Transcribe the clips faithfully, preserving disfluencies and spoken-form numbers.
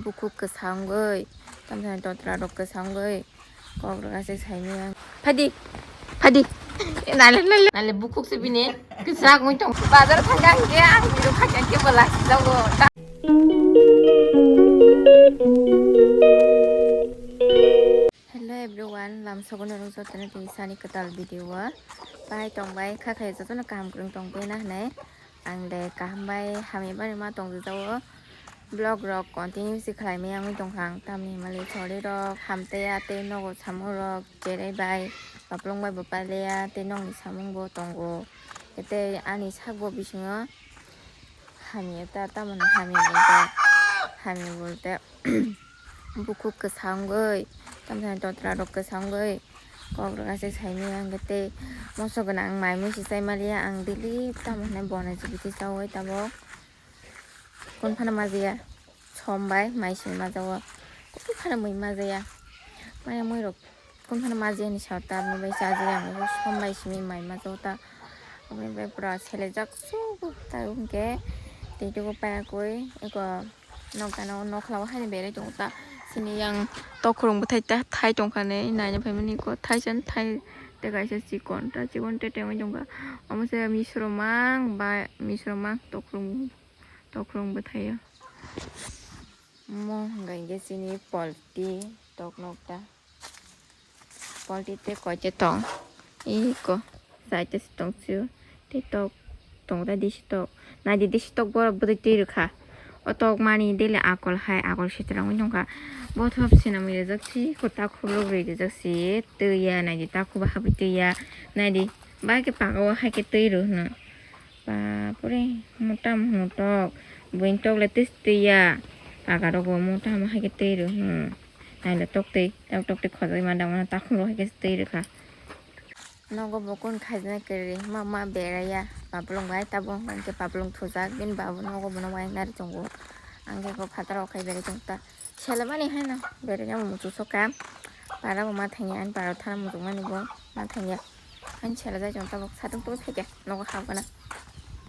Bukhuk kwsa wngwi, tamsani totra rok kwsa wngwi, kok rok aswk saimaya. Phadi, phadi. Nale, nale, nale bukhuk se bini kwchak wngwi tong. Bazar thangkha hwnkhe ang video khaikha khe bwla sijago. Hello everyone, lamsogo norok jotono tini sani kwtal video o pai tongbai, kha khai jotono kaham kwrwng tongbai na hinwi. Ang de kaham bai hamya bai ma tongjago. Vlog rok continue se khlai maya wngwi tongkha ang, tamni hwnmale chori rok hamtaiya tei nogo samung rok cherai bai paplung bai bo pailaiya tei nokni samung bo tongo, tei ani sak bo bisingo hamya ta, tamoni hamya bolte, hamya bolte bukhuk kwsa wngwi, tamsani totra rok kwsa wngwi, kok rok aswk saimaya hwnkhe tei moso gwnang mai mui se chai maliya ang daily, tamo hwnwi bona chibiti chaui tabuk. Kun phano majaya, som bai mai simi majao, kun phano mui majaya, maya mui rok kun phano majaya ni sao tabni bai chajaya ang som bai simi mai majao ta, aboni bai pura selejak sugo ta hwnkhe tei tugo paya koi eko. Nokjana o nokla o haino berai tongo ta. Sini yang tokhorong bwthai ta thai tongkha nei naina phaimani ko thaisa thai tei kaisa chikon ta chikon tete wng tongkha. Omo se misromang ba misromang tokhorong tokhorong bwthai o. Mo hwnka hwnkhe chini polti tok nok ta. Polti tei koite tong. Iko, saite se tong sio. Tei tok tong ta disi tok. Naidi disi tok borok bwtwi twi rwkha. O tok mani dele akol hai, akol sitra wngwi tongkha. Bothop sinamwi rijak si, kwtak khubluk ri rijak si. Twi ya, naidi ta khuba habwi twi ya. Naidi, bai khe paka o hai khe twi rw hwno. Bapore, mota mohno tok. Buini tok le twi twi ya. Paka rok bo mota mo hai khe twi rw hwno. Naila toktwi, tok toktwi khojagwi ma dangmano takhumrok hai khe twi rwkha. Nogo bo kun khaijana kwrwi ma ma beraiya, babolong bai tabuk hwnkhe babolong thujak, bini babo nogo bono uayang nari tongo. Ang khe bo phataro khai berai tongta. Selemani haino beraina bo muchungsoka. Para bo ma thangya, ani para thana muchungmani bo ma thangya. Ani sela jai tong tabuk satung tubui phaikha nogo habgana.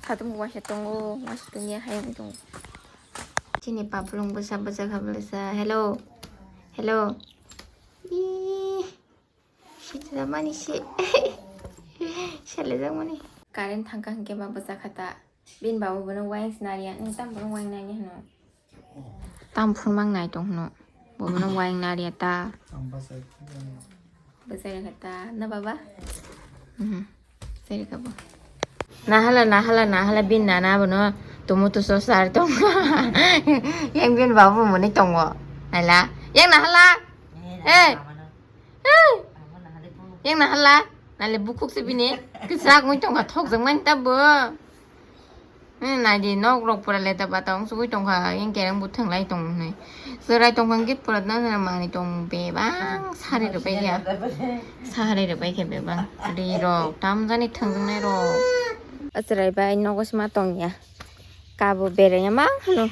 Satung bo waisa tongo, waisa tungya hai wngwi tongo. Chini babolong bwsa bwsa kha bwsa. Hello. Hello. Ih. Sitwlamani se. Selejakmani. Current thangkha hwnkhe ba bwsa kha ta. Bini babo bono uayang se nariya. Nwng tamo bono uayang nariya hwno? Tamo phunukmang nai tong hwno? Bo bono uayang nariya ta. Bwsai rwkha ta na baba? Mhm. Bwsai rwkha bo. Nahala, nahala, nahala bini nana bono tumu tuso sar tong. Yang bini babo muni tongo. Naila. Yang nahala. Eh. Eh. Yang nahala. Naile bukhuk se bini. Kwchak wngwi tongkha thokjak mani ta bo. Hmm, naidi nok rok pura leta bata wng sugui tongkha, yang kereng bo thwnglai tong hwnwi. Chwrai tongkha hwnkhe pura na na manwi tong bebak sari rwbai kha. Sari rwbai kha bebak. Ri rok tamjani thwngjaknai rok. O chwrai bai nogo sima tongya. Kabo beraiya ma hwno.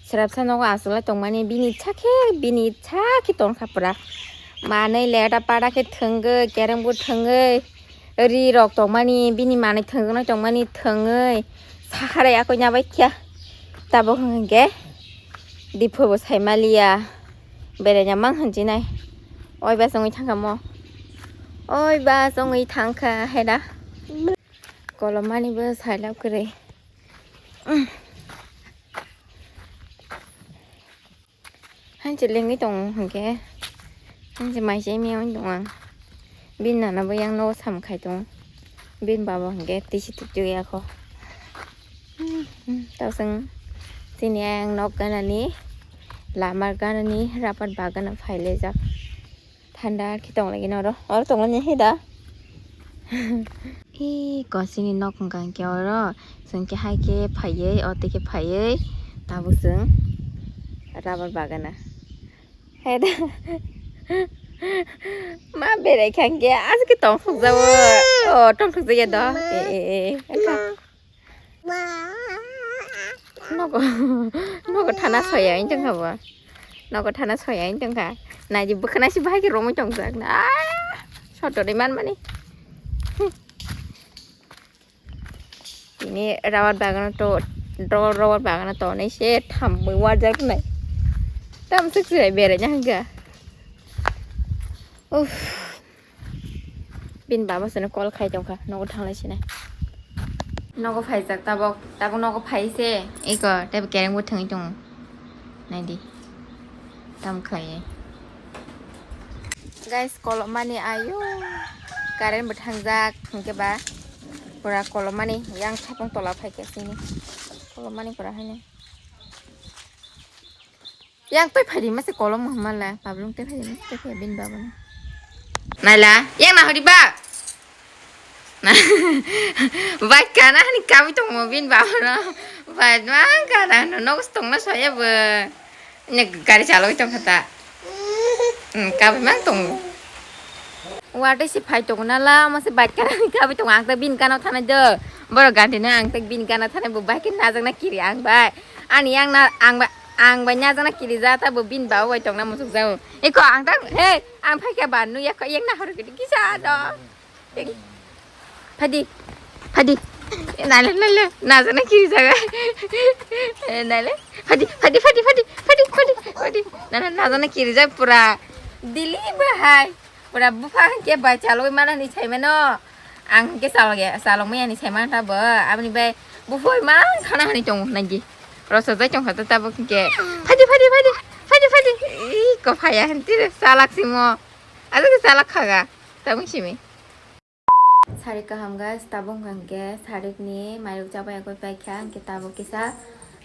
Srapsa nogo asolai tongmani bini ichha khe, bini ichha khe tongkha pura. Manwi leta pada khe thwngwi, kereng bo thwngwi. Ri rok tongmani, bini manwi thwngjaknai tongmani thwngwi. Saharai akoi nya bai kya. Tabuk hwnkhe dipho bo sai maliya. Beraina mang hwnjinai. Oi bas wngwi thangkha mo. Oi bas wngwi thangkha heda. Kolomani bo sailab kwrwi. Hanse lengwi tongo hwnkhe, hanse mai se miyawng tong ang. Bini nana bo yang nogo sam khai tongo. Bini baba hwnkhe tisi tukjak ya kho. Tao chwng chini ayang nok ganani, lama ganani, rapat bagana phailaijak. Thanda khe tong lagi noro. Oro tong mani hai da. Ee, kosini nok hwnka hwnkhe oro. Chwng khe hai khe phaiwi, o twi khe phaiwi. Tabuk chwng rubber bagana. Hai da. Ma berai kha hwnkhe, aswk khe tong thokjago. O, tong thokjak ya do. Ee, ee, ee. Nogo, nogo thana soya wng tongkha bo. Nogo thana soya wng tongkha. Naidi bwkhana si bahai khe romwi tongjak na. Sotorwi manmani. Tini rubber bagano to, rubber bagano tonwi se thamwi warjak nai. Tam sik sik bai berai na hwnkha. Uff. Bini baba sano call khai tongkha, nogo thanglai sinai. Nogo phaijak tabok, tabok nogo phai se. Eko, tei bo kereng bo thwngwi tongo. Naidi. Tam khlai. Guys, kolomani ayo. Current bo thangjak, hwnkhe ba. Pura kolomani, yang sapung tola phaikha sini. Kolomani pura haino. Yang tei phaidi mase kolom hwnmala, pablung tei phaidi mase tei phaidi bini baba no. Naila, yang nahori ba? Na, bai kana hani kabi tongmo bini baba no. Bai ma kana no, nok tongna soya bo. Ne gari chaloi tong kha ta. Hmm, kabi mang tongo. Watwi se phai tongo na la, omo se bike kana kabi tongo, ang ta bini gana thanai do. Borok gari no ang ta bini gana thanai, bo bike najakna kiri ang bai. Ani yang na, ang bai, ang bai najakna kiri ja ta, bo bini baba bai tongna musuk jao. Eko ang ta, hey, ang phai kha ba, nu ya ko yang na hor kiti kisa do. Phadi, phadi. Nale, nale, najakna kiri jaga. Nale, phadi, phadi, phadi, phadi, phadi, phadi, phadi. Nale, najakna kiri jak pura. Dili bahai. Pura bupha hwnkhe bai chalogwi mana hinwi saimano. Ang hwnkhe chalogya, chalogmaya hinwi saimanta bo. Aboni bai buphoi mang khana hinwi tongo naidi. Rosa jai tongkha ta tabuk hwnkhe. Phadi, phadi, phadi. Phadi, phadi. Ih, kophaya hwntwi re chalak simo. Ajak chalak khaga. Tabuk simi. Sari kaham guys, tabuk hwnkha hwnkhe sarikni mairok chabai yakui paikha, hwnkhe tabuk kisa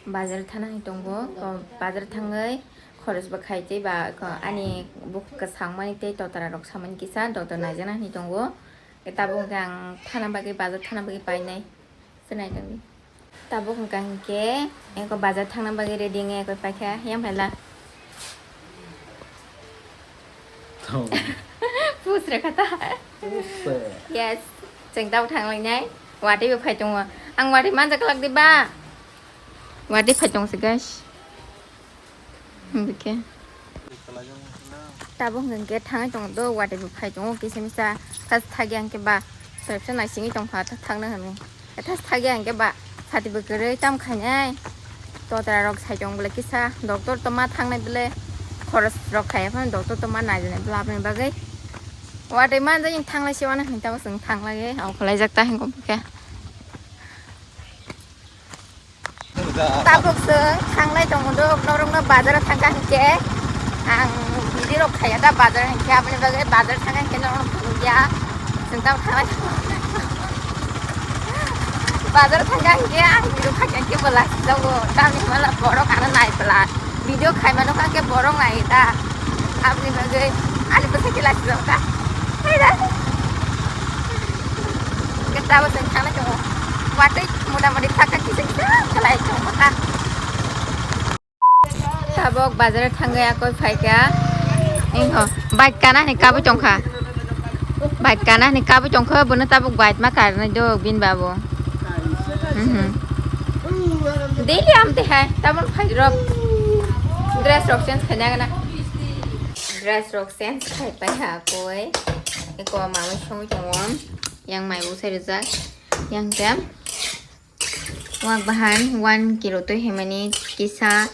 bazar thana hinwi tongo. Ko bazar thangwi khorosbo khai tei ba ko ani bukhuk kwchangmani tei totara rok samani kisa doctor naijakna hinwi tongo. Tabuk hwnkhe ang thana bagwi, bazar thana bagwi painai. Swnai tongdi. Tabuk hwnkha hwnkhe eko bazar thangna bagwi ready wngya eko paikha, yang phaila. Pusre kha ta. Pusre. Yes. Chwng tabuk thanglainai. Watwi bo phai tongo. Ang watwi manjak lak di ba. Watwi phai tong se guys. Hwnkhe. Tabuk hwnkhe thangwi tongo do, watwi bo phai tongo kisa misa. Thas thagya hwnkhe ba. Selfie naisingwi tongkha, tha-, thangna hwnwi. Thas thagya hwnkhe ba. Sati bo kwrwi tam khainai. Totra rok sai tong bwle kisa. Doctor to ma thangnai bwle. Khoros rok khaiya phano doctor to ma naijaknai bwle aboni bagwi. Watwi manjak thanglaisi wano hwnwi tabuk chwng thanglaiwi. Okholaijak ta hwnkhe. Tabuk chwng thanglai tongo do, norokno bazaro thangkha hinkhe ang video rok khaiya da bazar hinkhe, aboni bagwi bazar thangkha hinkhe norokno phunukya. Chwng tamo thanglai tongo. Bazar thangkha hinkhe ang video khaikha hinkhe bo lasijago, tamni hwnba borok ano naibwla. Video khaima nokha hinkhe borok nai da. Aboni bagwi ani bwsai khe lasijago da. Hai da. Tabuk chwng thanglai tongo. Watwi motamoti thakha kisa kisa khlai tongkha. Tabuk bazar thangwi akoi phaikha. Ingo bike kana hinwi kabui tongkha. Bike kana hinwi kabui tongkha, bono tabuk bike ma karnai do bini babo. Mhm. Daily amte hai, tabuk phai rok dress rok change khaina gana. Dress rok change khai pai ha koi. Eko mamui songwi tongo. Yang mai bo sai rijak. Yang te wak bahan one kilo twi himani kisa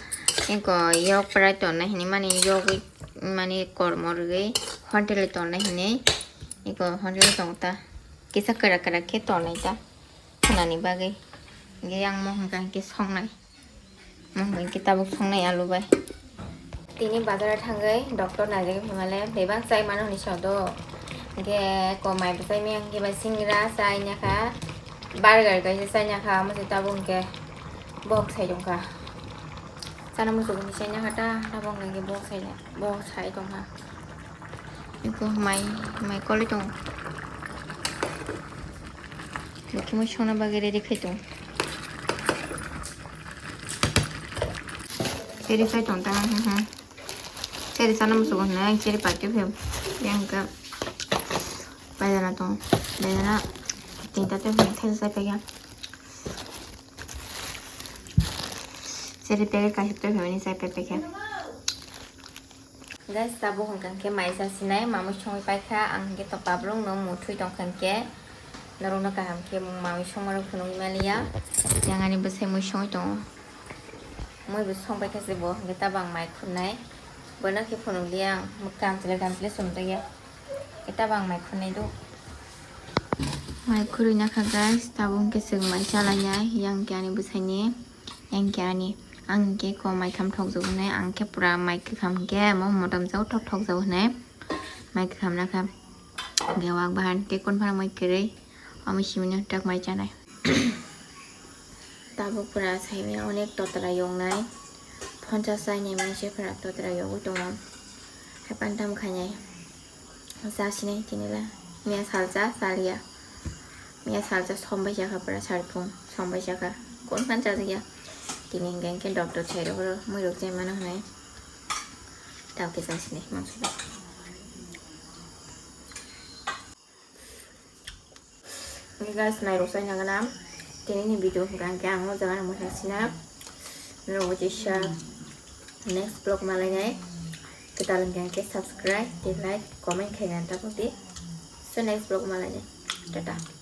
eko yok prai tonna hini mani yogwi mani kormo rwgwi hotel tonna hini eko hotel tong ta kisa kwrak kwrak khe tonai ta khwnani bagwi. Hwnkhe yang mohon kaham khe songnai. Mohon khe tabuk songnai alu bai. Tini bazar o thangwi doctor naijagwi phaimale bebak chai mano hinwi sa do. Hwnkhe ko mai bwsai miyang khe bai singra chai nyakha, burger kaisa chai nyakha, omo se tabuk hwnkhe bok sai tongkha. Chana muchuk hinwi chai nyakha ta, tabuk hwnkhe bok sai, bok sai tongkha. Eko mai, mai kolwi tongo. Bo khe mui songna bagwi ready khai tongo. Ready khai tong ta, hmm, hmm. Cheri chana musugo hwnwi ang cheri packet khe yang khe paidana tong. Paidana tinta tei hwnwi thaisa chai paikha. Cheri packet kaisa tei hwnwi chai pai paikha. Guys, tabuk hwnkha hwnkhe mai chasinai, mamui songwi paikha, ang hwnkhe to pabrung no muthui tongkha hwnkhe, norokno kaham khe mamui songmarok phunugwi maliya. Yang ani bwsai mui songwi tongo. Mui bo song paikha se bo, hwnkhe tabuk ang mai khurnai. Bono khe phunukliya ang, mwkhang chwla dam chwla sumjakya. Khe tabang mai khunai do. Mai khurui nakha guys, tabuk khe chwng mai chalainai, yang khe ani bwsaini, yang khe ani. Ang khe ko mai kham thokjago hinai, ang khe pura mai kwkham khe mo motom jago thok thokjago hinai. Mai kwkham nakha. Hwnkhe wak bahan tei konphano mai kwrwi, omo simino tak mai chanai. Tabuk pura saimaya onek totra yoknai. Ponchas chaini mani se pura totra yogwi tongo. Hai pantam khainai. Chasinai tinila. Miya salsa, salia. Miya salsa sombai chakha pura sarphung. Sombai chakha. Konphan chajakya. Tini hwnkhe hwnkhe doctor chairok oro muirok chaimano hinai. Tao khe chasinai mangsa. Okay guys, nairok sai nangana. Tini ni video hwnkha hwnkhe ang o jaga nang masa sina. Norok bo kisa next vlog malainai. Kwtal hwnkha hwnkhe subscribe, tei like, comment khaina ta di. So next vlog malainai. Tata.